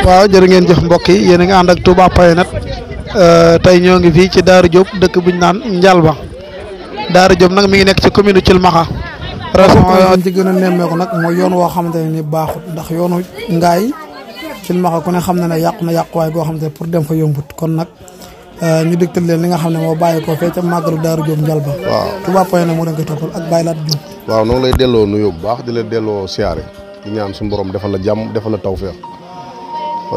waaw jërë ngeen jëf mbokk yi yéen a ngi ànd ak Touba Point Net tey ñoo ngi fii ci Daaru Diop dëkk bu ñu naan Njalba Daaru Diop nag mi ngi nekk ci commune Thilmakha. raison ci gën a nemmeeku nag mooy yoon woo xamante ne ni baaxut ndax yoonu ngaay Thilmakha ku ne xam na ne yàqu na yàquwaay goo xamante ne pour dem fa yombut kon nag ñu dégtal leen li nga xam ne moo bàyyi ko fee ca màggalu Daaru Diop Njalba. waaw Touba Point Net moo leen koy toppal ak Baye Laat Diop. waaw noonu lay delloo nuyoo bu baax di la delloo siyaare di ñaan suñu borom defal la jàmm defal la tawfeex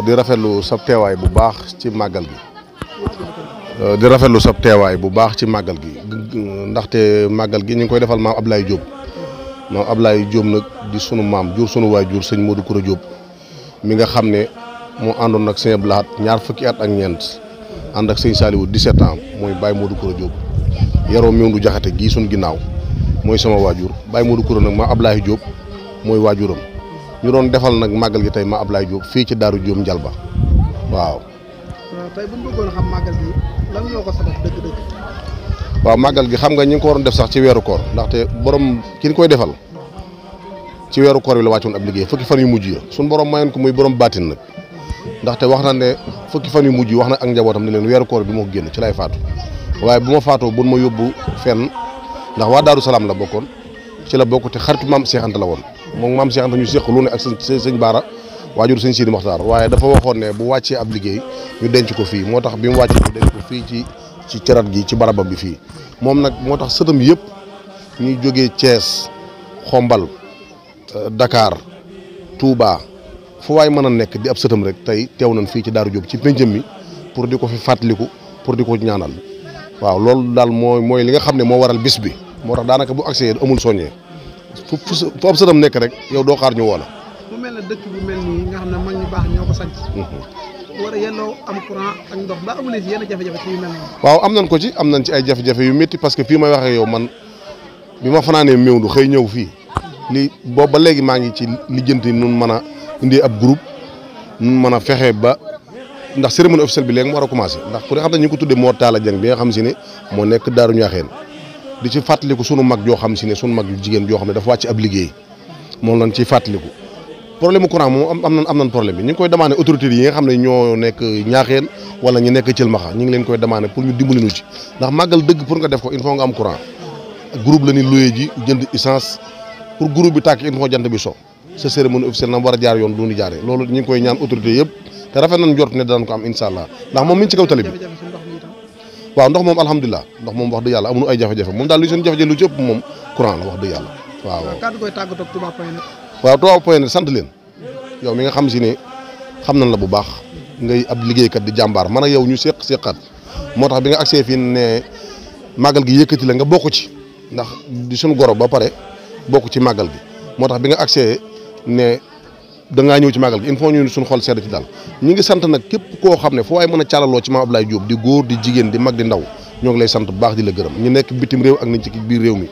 di rafetlu sab teewaay bu baax ci màggal gi di rafetlu sab teewaay bu baax ci màggal gi ndaxte màggal gi ñu ngi koy defal maam Ablaye Diop maam Ablaye Diop nag di sunu maam jur sunu waajur sëñ Modou Koura Diop mi nga xam ne moo àndoon nag sëñ Abdou Lahad ñaar fukki at ak ñeent ànd ak sëñ Saliou 17 ans mooy Baye Modou Koura Diop yaroo Mewndu Jaxate gii suñu ginnaaw mooy sama waajur Baye Modou Koura nag maam Ablaye Diop mooy waajuram ñu doon defal nag màggal gi tey ma Ablaye Diop fii ci Daaru Diop Njalba waaw. tey bu ñu bëggoon xam màggal gi lan ñoo ko sabab dëgg-dëgg. waaw màggal gi xam nga ñi ngi ko waroon def sax ci weeru koor ndaxte borom ki ñu koy defal ci weeru koor bi la wàccoon ab liggéey fukki fan yu mujj ya suñu borom mayoon ko muy borom baatin nag ndaxte wax na ne fukki fan yu mujj yi wax na ak njabootam ne leen weeru koor bi du ma ko génn ci lay faatu waaye bu ma faatoo bu ma yóbbu fenn ndax waa Daaru Salaam la bokkoon ci la bokk te xaritu maam Cheikh Anta la woon moom maam Cheikh Anta ñu seq lu ne ak sëñ Baara waajur sëñ Sidi Moxtaar waaye dafa waxoon ne bu wàccee ab liggéey ñu denc ko fii moo tax bi mu wàccee ñu denc ko fii ci carat gi ci barabam bi fii moom nag moo tax sëtam yëpp ñuy jógee Thiès Xombal Dakar Touba fu waay mën a nekk di ab sëtam rek tey teew nañ fii ci Daaru Diop ci péncam mi pour di ko fi fàttaliku pour di ko ñaanal waaw loolu daal mooy li nga xam ne moo waral bis bi moo tax daanaka bu accès amul soññee fu ab sëtam nekk rek yow doo xaar ñu woo la. mu mel ne dëkk bu mel nii nga xam ne mag ñu baax ñoo ko sanc war a yelloo am courant ak ndox ba amulee si yenn jafe-jafe ci yu mel noonu. waaw am nañ ko ci am nañ ci ay jafe-jafe yu métti parce que fii may waxee yow man bi ma fanaanee Mewndu xëy ñëw fii li boobu ba léegi maa ngi ci lijjanti nun mën a indi ab groupe nun mën a fexe ba ndax cérémonie officielle bi léegi mu war a commencé ndax ku ne xam ne ñu ngi ko tuddee Mor Talla Dieng bi nga xam si ne moo nekk Daaru Ñaaxeen di ci fàttaliku sunu mag joo xam si ne sunu mag yu jigéen joo xam ne dafa wàcc ab liggéey moom lañ ciy fàttaliku problème mu courant moom am nañ problème bi ñu ngi koy demandé autorités yi nga xam ne ñoo nekk Ñaaxeen wala ñu nekk Thilmakha ñu ngi leen koy demandé pour ñu dimbali nu ci ndax màggal dëgg pour nga def ko il faut nga am courant groupe la ni loué ji jënd essence pour groupe bi tàkk il faut jant bi so sa cérémonie officielle na war a jaar yoon du ñu jaaree loolu ñu ngi koy ñaan autorités yëpp te rafet nañ jort ne danañ ko am incha allah ndax moom mi ngi ci kaw tali bi waaw ndox moom alhamdulilah ndox moom wax dëgg yàlla amuñu ay jafe-jafe moom daal li seen jafe-jafe lu ci ëpp moom courant la wax dëgg yàlla waaw. kàddu koy tàggatoo ak Touba Point Net. waaw Touba Point Net sant leen yow mi nga xam si ne xam nañ la bu baax ngay ab liggéeykat di jàmbaar man ak yow ñu seqaat moo tax bi nga agsee fii ne màggal gi yëkkati la nga bokk ci ndax di suñu goro ba pare bokk ci màggal gi moo tax bi nga agsee ne dangaa ñëw ci màggal gi il faut ñu suñu xol sedd ci daal ñu ngi sant nag képp koo xam ne foo waaye mën a càllaloo ci maam Ablaye Diop di góor di jigéen di mag di ndaw ñoo ngi lay sant bu baax di la gërëm ñu nekk bitim réew ak nañ ci biir réew mi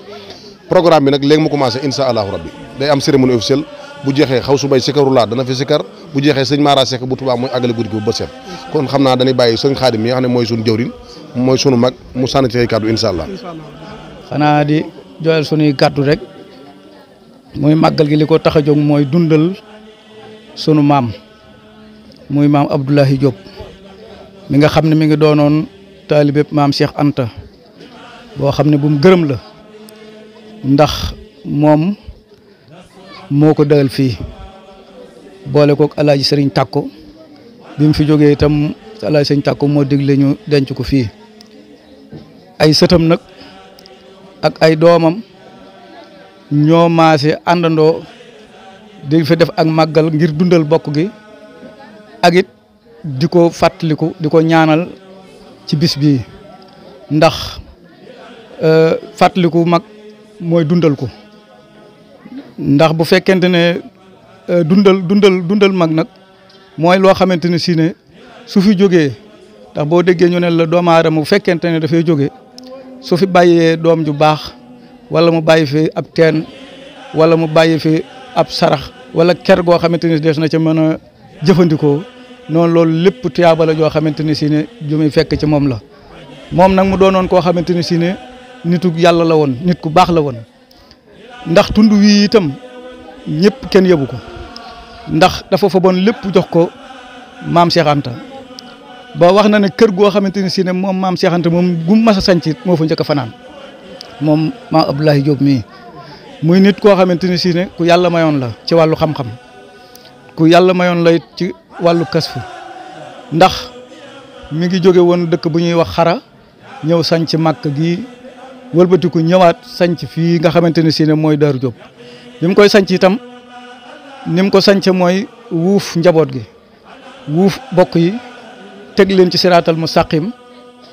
programme bi nag léegi mu commencé insha allahu rabbi day am cérémonie officielle bu jeexee xaw su bay sikarulaa dana fi sikar bu jeexee sëñ Mara Seck bu Tuubaa mooy àggale guddi gi bu bët set kon xam naa dañuy bàyyi sëñ Xaadim mi nga xam ne mooy suñu jëwriñ mooy sunu mag mu sànni ci ay kàddu insha allah xanaa di joyal suñuy kàddu rek muy màggal gi li ko tax a jóg mooy dundal sunu maam muy maam Abdoulaye Diop mi nga xam ne mi ngi doonoon taalibe maam Cheikh Anta boo xam ne bu mu gërëm la ndax moom moo ko dëgal fii boole kook alaaji sëriñ Tàkko bi mu fi jógee itam alaaji sëriñ Tàkko moo digle ñu denc ko fii ay sëtam nag ak ay doomam ñoo maase àndandoo di fi def ak màggal ngir dundal bokk gi ak it di ko fàttaliku di ko ñaanal ci bis bii ndax fàttaliku mag mooy dundal ko ndax bu fekkente ne dundal mag nag mooy loo xamante ne si ne su fi jógee ndax boo déggee ñu ne la doomu aadama bu fekkente ne dafay jóge su fi bàyyee doom ju baax wala mu bàyyi fi ab teen wala mu bàyyi fi ab sarax wala ker goo xamante ni des na ca mën a jëfandikoo noonu loolu lépp tuyaaba la joo xamante ni si ne ju muy fekk ci moom la moom nag mu doonoon koo xamante ni si ne nitu yàlla la woon nit ku baax la woon ndax tund wii itam ñëpp kenn yëbu ko ndax dafa fa bon lépp jox ko maam Cheikh Anta ba wax na ne kër goo xamante ni si ne moom maam Cheikh Anta moom gu mas a sanc moo fa njëkk a fanaan moom maam Abdoulaye Diop mii muy nit koo xamante ni si ne ku yàlla mayoon la ci wàllu xam-xam ku yàlla mayoon la it ci wàllu kasfu ndax mi ngi jóge woon dëkk bu ñuy wax xara ñëw sanc màkk gi wëlbatiku ñëwaat sanc fii nga xamante ni si ne mooy Daaru Diop bi mu koy sanc itam ni mu ko sanc mooy wuuf njaboot gi wuuf bokk yi teg leen ci siraatal mustaqim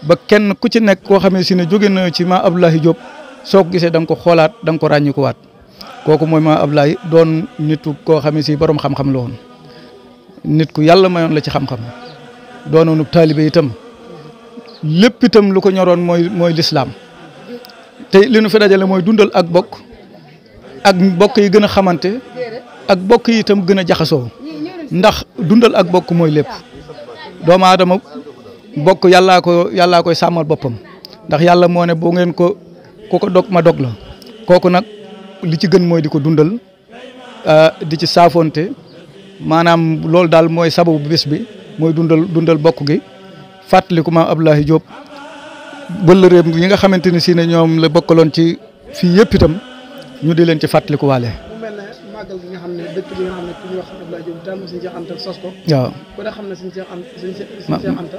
ba kenn ku ci nekk koo xamee si ne jóge na ci ma Abdoulaye Diop soo ko gisee da nga ko xoolaat da nga ko ràññi ko waat kooku mooy ma Abdoulaye doon nitu koo xamee si borom xam-xam la woon nit ku yàlla mayoon la ci xam-xam doonoonu taalibe itam lépp itam lu ko ñoroon mooy lislaam te li nu fi dajale mooy dundal ak bokk yi gën a xamante ak bokk yi itam gën a jaxasoo ndax dundal ak bokk mooy lépp doomu aadama bokk yàllaa koy sàmmal boppam ndax yàlla moo ne boo ngeen ku ko dog ma dog la kooku nag li ci gën mooy di ko dundal di ci saafonte maanaam loolu daal mooy sababu bés bi mooy dundal bokk gi fàttaliku maam Abdoulaye Diop bëllëreem yi nga xamante ni si ne ñoom la bokkaloon ci fii yëpp itam ñu di leen ci fàttaliku waale. mu mel ne màggal gi nga xam ne dëkk bi nga xam ne ku ñuy wax Abdoulaye Diop taalibu Sëñ Cheikh Anta sos ko. waaw ku ne xam ne Sëñ Cheikh Anta.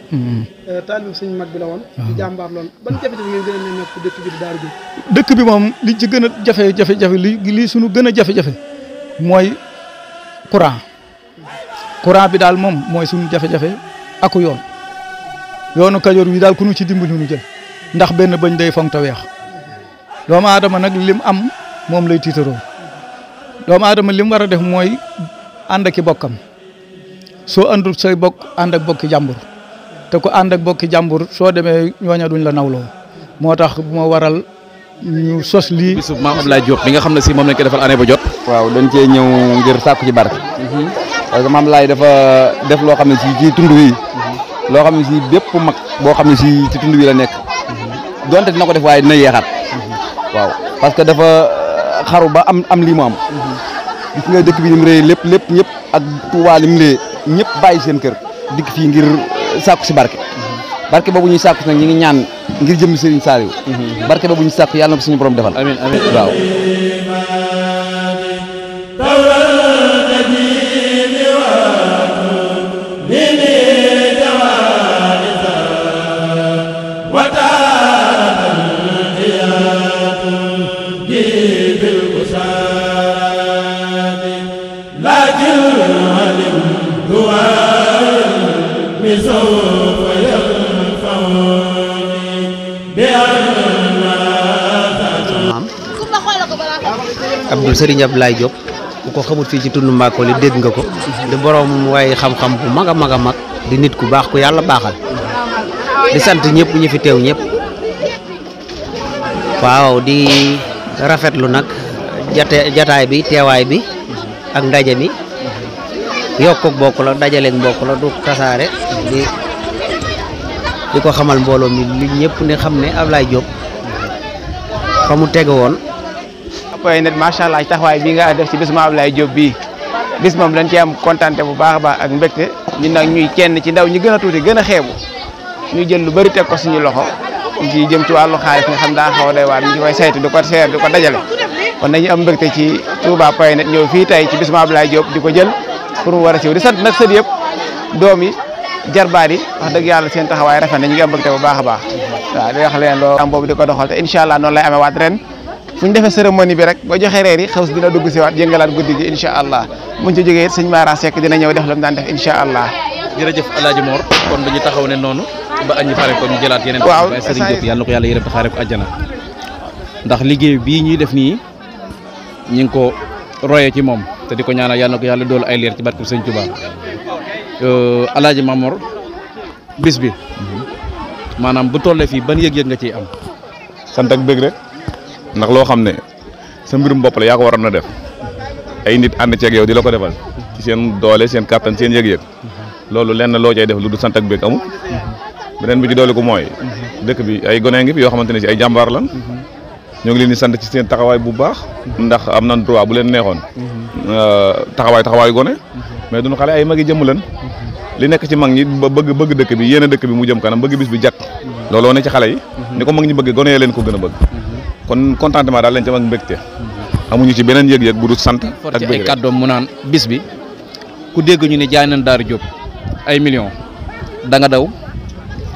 taalibu Sëñ mag bi la woon. di jàmbaar lool ban jafe-jafe ngeen gën a nemmeeku dëkk bi di Daaru Diop. dëkk bi moom li ci gën a jafe-jafe li suñu gën a jafe-jafe mooy courant bi daal moom mooy suñu jafe-jafe aku yoonu Kajoor wi daal ku ñu ci dimbali ñu jël ndax benn bañ day fonk te weex doomu aadama nag lim am moom lay tiitaroo doomu aadama lim war a def mooy ànd ak i bokkam soo àndul say bokk ànd ak bokki jàmbur te ku ànd ak bokki jàmbur soo demee ñooña duñ la nawloo moo tax bu ma waral ñu sos lii. bisu maam Abdoulaye Diop bi nga xam ne si moom lañ koy defal année ba jot. waaw dañ cee ñëw ngir sàkku ci barke. parce que maam Abdoulaye dafa def loo xam ne si ci tund wi. loo xam ne si bépp mag boo xam ne si ci tund wi la nekk. donte dina ko def waaye dina yeexaat. waaw parce que dafa xaru ba am lii mu am. gis nga dëkk bi ni mu rëy lépp ñëpp ak Touba li mu rëy ñëpp bàyyi seen kër dikk fii ngir sàkku si barke. barke boobu ñuy sàkku nag ñu ngi ñaan ngir jëm Serigne Saliou. barke boobu ñu sàkku yàlla na ko suñu borom defal. amiin amiin waaw. Abdou Serigne Abdoulaye Diop ku ko xamul fii ci tund Mbakol li dégg nga ko di borom waaye xam-xam bu mag a mag a mag di nit ku baax ku yàlla baaxal di sant ñëpp ñu fi teew ñëpp waaw di rafetlu nag jataay bi teewaay bi ak ndaje mi yokk ak bokk la dajaleeg mbokk la du tasaare di ko xamal mbooloo mi li ñëpp ne xam ne Abdoulaye Diop fa mu tege woon. waaye nag macha allah taxawaay bii nga def ci bis ma Abdoulaye Diop bii bis moom dañ ci am kontaan bu baax a baax ak mbégte ñun nag ñuy kenn ci ndaw ñi gën a tuuti gën a xeebu ñu jël lu bëri teg ko suñu loxo ci jëm ci wàllu xaalis nga xam daa xaw a doy waar ñu ci koy saytu di ko seer di ko dajale kon dañu am mbégte ci Touba Point Net ñëw fii tey ci bis ma Abdoulaye Diop di ko jël pour mu war a siiw di sant nag sët yëpp doom yi jarbaat yi wax dëgg yàlla seen taxawaay rafet na ñu ngi am mbégte bu baax a baax waaw di wax leen loolu am boobu di ko doxal te incha allah noonu lay amee waat ren fu ñu defee cérémonie bi rek boo joxee reer yi xaw si dina dugg si waat yëngalaat guddi gi incha allah buñ ci jógee it sëñ Mara Seck dina ñëw def la mu daan def incha allah. jërëjëf El Hadj Mor kon dañu taxaw ne noonu ba aññi pare ko ñu jëlaat yeneen. waaw Baye Serigne Diop yàlla na ko yàlla yërëm xaare ko àjjana ndax liggéey bii ñuy def nii ñi ngi ko royee ci moom te di ko ñaanal yàlla na ko yàlla doolu ay leer ci barke Sëñ Touba El Hadj Mamor bis bi maanaam bu tollee fii ban yëg-yëg nga ciy am. sant ak bëgg rek ndax loo xam ne sa mbirum bopp la yaa ko waroon a def ay nit ànd ceeg yow di la ko defal ci seen doole seen kàttan seen yëg-yëg loolu lenn loo cay def lu du sant ak bëgg amul beneen bi ci doole ko mooy dëkk bi ay gone ngi fi yoo xamante ne si ay jàmbaar lan ñoo ngi leen di sant ci seen taxawaay bu baax ndax am nañ droit bu leen neexoon taxawaayu gone mais duñu xale ay magi jëmm leen li nekk ci mag ñi ba bëgg dëkk bi yéen a dëkk bi mu jëm kanam bëgg bis bi jag looloo ne ci xale yi ni ko mag ñi bëgg gone yee leen ko gën a bëgg kon contentement daal lañ ci am ak mbégte amuñu ci beneen yëg-yëg bu dul sant ak ci ay kàddoom mu naan bis bi ku dégg ñu ne jaay nañ Daara Diop ay millions da nga daw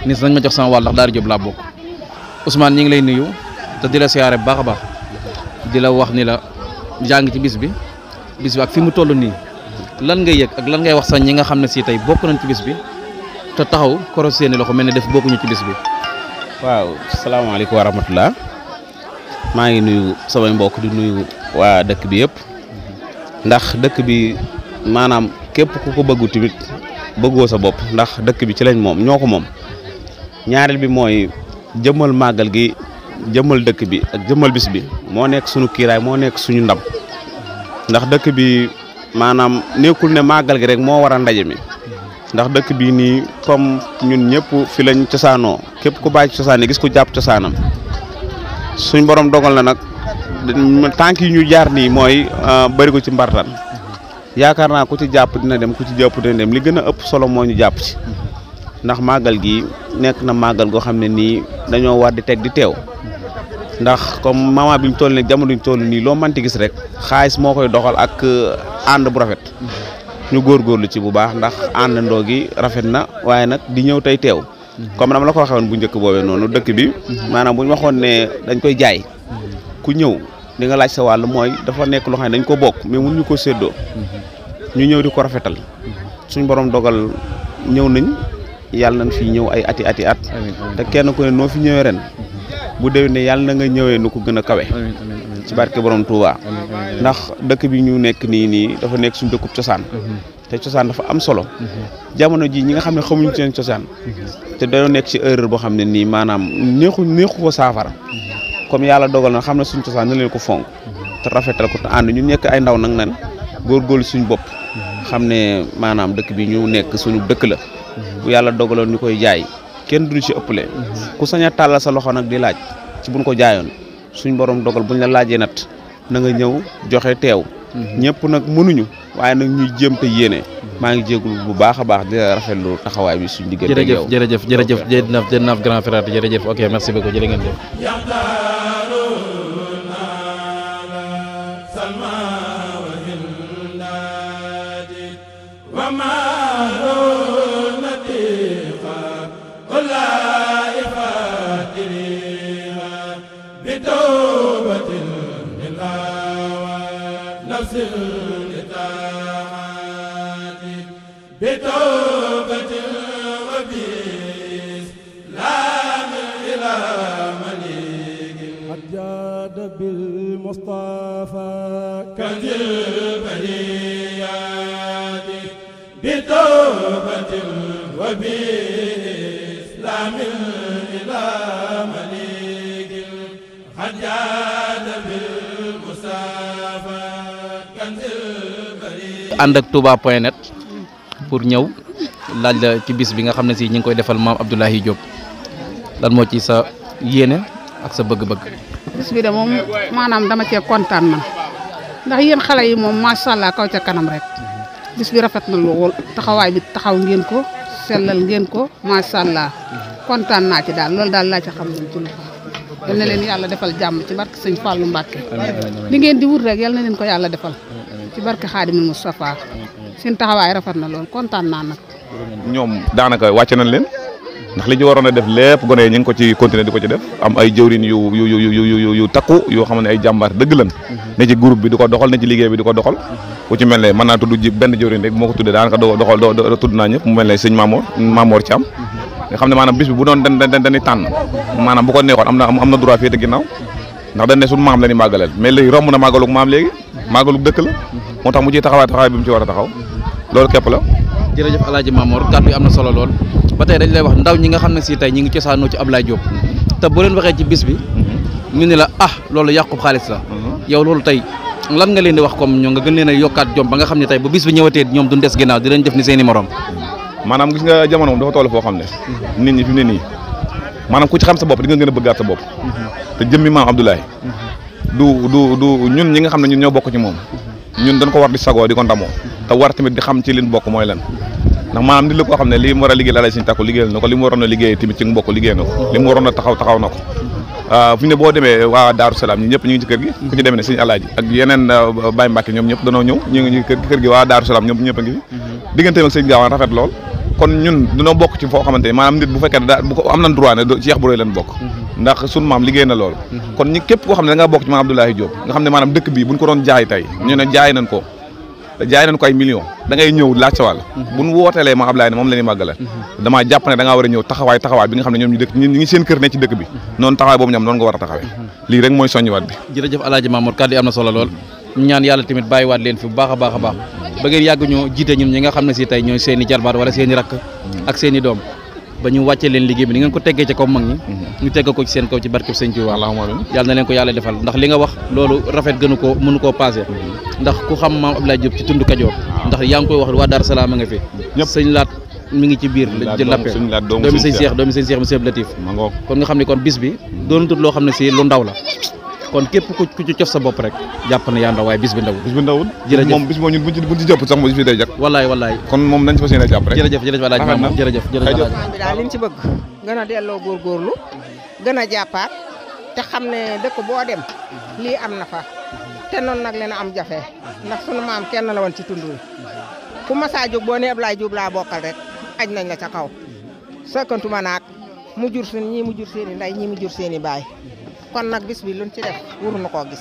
ni nañ ma jox sama wàll ndax Daara Diop laa bokk Ousmane ñi ngi lay nuyu te di la siyaare bu baax a baax di la wax ni la jàng ci bis bi ak fi mu toll nii lan ngay yëg ak lan ngay wax sax ñi nga xam ne si tey bokk nañ ci bis bi te taxaw koro seeni loxo mel ne def bokkuñu ci bis bi. waaw salaamaaleykum wa rahmatulah maa ngi nuyu samay mbokk di nuyu waa dëkk bi yëpp ndax dëkk bi maanaam képp ku ko bëggu tamit bëggoo sa bopp ndax dëkk bi ci lañ moom ñoo ko moom ñaareel bi mooy jëmmal màggal gi jëmmal dëkk bi ak jëmmal bis bi moo nekk suñu kiiraay moo nekk suñu ndam ndax dëkk bi maanaam nekkul ne màggal gi rek moo waral ndaje mi ndax dëkk bi nii comme ñun ñëpp fi lañ cosaanoo képp ku bàyyi cosaan yi gis ku jàpp cosaanam suñ borom dogal na nag tànk yi ñu jaar nii mooy bëri ko ci mbartan yaakaar naa ku ci jàpp dina dem ku ci jàpp dina dem li gën a ëpp solo moo ñu jàpp ci ndax màggal gi nekk na màggal goo xam ne nii dañoo war di teg di teew ndax comme moment bi ñu toll nii jamono ñu toll nii loo mënti gis rek xaalis moo koy doxal ak ànd bu rafet ñu góorgóorlu ci bu baax ndax àndandoo gi rafet na waaye nag di ñëw tey teew comme dama la ko waxee woon bu njëkk boobee noonu dëkk bi maanaam bu ñu waxoon ne dañ koy jaay ku ñëw di nga laaj sa wàll mooy dafa nekk loo xam ne dañ ko bokk mais mënuñu ko séddoo ñu ñëw di ko rafetal suñ borom dogal ñëw nañ yàlla nañ fi ñëw ay ati at te kenn ku ne noo fi ñëwee ren bu déwénee yàlla na nga ñëwee nu ko gën a kawe ci barke borom Touba ndax dëkk bi ñu nekk nii dafa nekk suñu dëkkub cosaan te cosaan dafa am solo jamono ji ñi nga xam ne xamuñu seen cosaan te dañoo nekk ci erreur boo xam ne nii maanaam neexu ko saafara comme yàlla dogal na xam ne suñu cosaan na leen ko fonk te rafetal ko te ànd ñu nekk ay ndaw nag nan góorgóorlu suñu bopp xam ne maanaam dëkk bi ñu nekk suñu dëkk la bu yàlla dogaloon ñu koy jaay kenn duñu ci ëppale ku sañ a tàllal sa loxo nag di laaj ci buñ ko jaayoon suñ borom dogal buñ la laajee nat na nga ñëw joxe teew ñëpp nag mënuñu waaye nag ñuy jéem te yéene maa ngi jégalu bu baax a baax di rafetlu taxawaay bi suñ diggante ak yow jërëjëf jërëjëf grand frère jërëjëf ok merci beaucoup jërë ngeen jëf بالمصطفى كنز البريات بتوبة وبإسلام إلى مليك قد جاد بالمصطفى كنز البريات ànd ak touba.net pour ñëw laaj la ci bis bi nga xam ne si ñi ngi koy defal maam Abdoulaye Diop lan moo ci sa yéene ak sa bëgg-bëgg. bis bi de moom maanaam dama cee kontaan man ndax yéen xale yi moom macha allah kaw ca kanam rek bis bi rafet na lool taxawaay bi taxaw ngeen ko sellal ngeen ko macha allah kontaan naa ci daal loolu daal laa ci xam nañ ci lu yal na leen yàlla defal jàmm ci barke sëñ Fallou Mbacke li ngeen di wut rek yal na leen ko yàlla defal ci barke Xaadimul Moustapha seen taxawaay rafet na lool kontaan naa nag. ñoom daanaka wàcce nañ leen. ndax li ñu waroon a def lépp gone yi ñu ngi ko ci continuer di ko ci def am ay jëwriñ yu takku yoo xam ne ay jàmbaar dëgg lan ne ci groupe bi di ko doxal ne ci liggéey bi di ko doxal ku ci mel ne mën naa tudd benn jëwriñ rek moo ko tuddee daanaka doxal tudd naa ñëpp mu mel ne sëñ Mamor Thiam nga xam ne maanaam bis bi bu doon dañuy tànn maanaam bu ko neexoon am na droit féete ginnaaw ndax dañ ne suñu maam la ñuy màggaleel mais léegi romb na màggalug maam léegi màggalug dëkk la moo tax mu ciy taxawaay bi mu ci war a taxaw loolu képp la. jërëjëf El Hadj Mamor kàddu yi am na solo lool ba tey dañ lay wax ndaw ñi nga xam ne si tey ñi ngi cosaanoo ci Ablaye Diop te boo leen waxee ci bis bi ñu ne la loolu yàqub xaalis la yow loolu tey lan nga leen di wax comme ñoo nga gën leen a yokkaat jom ba nga xam ne tey bu bis bi ñëwatee ñoom duñ des ginnaaw di leen def ni seen i morom maanaam gis nga jamono moom dafa toll foo xam ne nit ñi fi mu ne nii maanaam ku ci xam sa bopp di nga gën a bëggaat sa bopp te jëmmi maam Abdoulaye du ñun ñi nga xam ne ñun ñoo bokk ci moom ñun dañ ko war di sagoo di ko ndamoo te war tamit di xam ci liñ bokk mooy lan ndax maanaam nit la koo xam ne li mu war a liggéeyal Alaaji Sëñ Takku liggéeyal na ko li mu waroon a liggéey tamit ci mbokk liggéey na ko li mu waroon a taxaw na ko fi ne boo demee waa Daaru Salaam ñi ñëpp ñu ngi ci kër gi ku ci demee ne Sëñ Alaaji ak yeneen Baye Mbacke ñoom ñëpp danoo ñëw ñu ngi kër gi waa Daaru Salaam ñoom ñëpp a ngi fi digganteem ak Sëñ Gaawaan rafet lool kon ñun dañoo bokk ci foo xamante ni maanaam nit bu fekkee ne bu ko am nañ droit ne ci Cheikh Bouroye leen bokk ndax sunu maam liggéey na lool kon ñi képp koo xam ne da ngaa bokk ci maam Abdoulaye Diop nga xam ne maanaam dëkk bii buñ ko doon jaay tey ñu ne jaay nañ ko ay millions da ngay ñëw laaj sa wàll buñ wooteelee maam Abdoulaye ne moom la ñuy màggale damaa jàpp ne da ngaa war a ñëw taxawaay bi nga xam ne ñoom ñu dëkk ñi ngi seen kër ne ci dëkk bi noonu taxawaay boobu ñoom noonu nga war a taxawee lii rek mooy soññiwaat bi jërëjëf Alaaji Mamour kàddu yi am na solo lool ñu ñaan yàlla tamit bàyyiwaat leen fi bu baax a baax a baax ba ngeen yàgg ñoo jiite ñun ñi nga xam ne si tey ñooy seen i jarbaat wala seen i rakk ak seen i doom ba ñu wàcce leen liggéey bi ni ngeen ko teggee ci kaw mag ñi ñu tegg ko ci seen kaw ci barkeb Sëñ Tuubaa yàlla na leen ko yàlla defal ndax li nga wax loolu rafet gënu ko mënu koo passé ndax ku xam maam Abdoulaye Diop ci tund Kajoor ndax yaa ngi koy wax waa Daaru Salaam a nga fi sëñ Laat mi ngi ci biir jël lappe doomi sëñ Seex monsieur Latif kon nga xam ne kon bis bi doonu tut loo xam ne si lu ndaw la kon képp ku ci cof sa bopp rek jàpp na yaa ndaw waaye bis bi ndawul jërëjëf moom bis moo ñun buñ ci jàpp sax mo bis bi day jag wallaay kon moom nañ fa seen jàpp rek jërëjëf Alaaji Maam jërëjëf bi daal liñ ci bëgg gën a delloo góorgóorlu gën a jàppaat te xam ne dëkk boo dem lii am na fa te noonu nag leen am jafe ndax sunu maam kenn la woon ci tund wi ku masaa jóg boo ne Abdoulaye Diop laa bokkal rek aj nañ la ca kaw sëkkantuma naag mu jur suñ ñii mu jur seen i ndey ñii mu jur seen i baay kon nag bis bi luñ ci def waruñu koo gis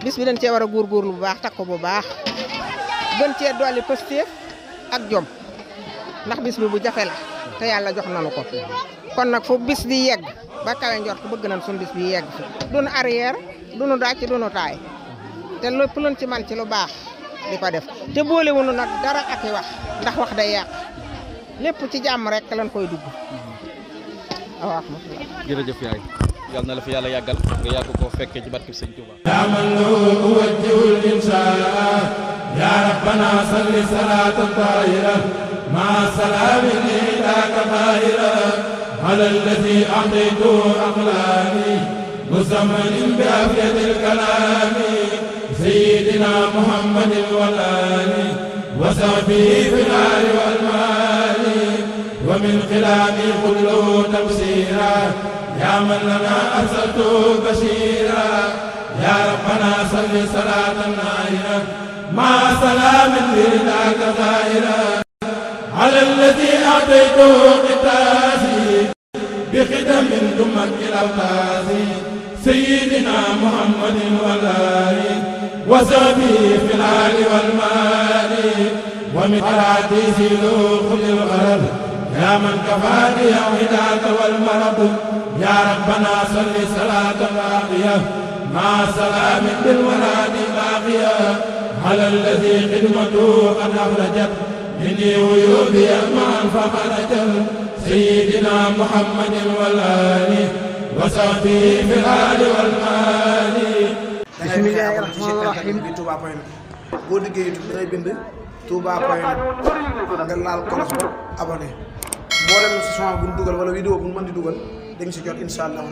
bis bi dañ cee war a góorgóorlu bu baax takk bu baax gën cee dolli pëstéef ak jom ndax bis bi bu jafe la te yàlla jox nañu ko kon nag fu bis di yegg ba kawe njort bëgg nañ suñu bis bi yegg fi duñu arrière duñu dàcc duñu taay te lépp luñ ci man ci lu baax di ko def te boolewuñu nag dara ak i wax ndax wax day yàq lépp ci jàmm rek lañ koy dugg waaw. jërëjëf yaay. yàlla na la fi yàlla yàggal nga yàgg koo fekkee ci barke Sëñ Tuuba yaa man lahu wajjihul insaa ya rabbana salli salatan tahira ma salamin ilaka tahira ala alladi a'taytu aqlami musammanin bi afiyatil kalami sayyidina muhammadin wal ali wa sahbihi fil ali wal mali wa min khilami kullu tafsira يا من لنا أرسلت بشيرا يا ربنا صل صلاة نائرة مع سلام لله ظاهرا على الذي أعطيته قتاسي بخدم دمت إلى القاسي سيدنا محمد والآل وصحبه في الآل والمال ومن حراتي سلوك للغرب يا من كفاني الهداة والمرض يا ربنا صل صلاة باقية مع سلام بالولاد باقية على الذي خدمته قد أخرجت مني عيوبي معا فخرجت سيدنا محمد والآل وصحبه في الآل والمال. بسم الله الرحمن الرحيم. boo liggéey YouTube da ngay bind touba.net nga laal kolos ba abonné mboolem son bu ñu dugal wala vidéo bu ñu mën di dugal da nga si jot incha allah.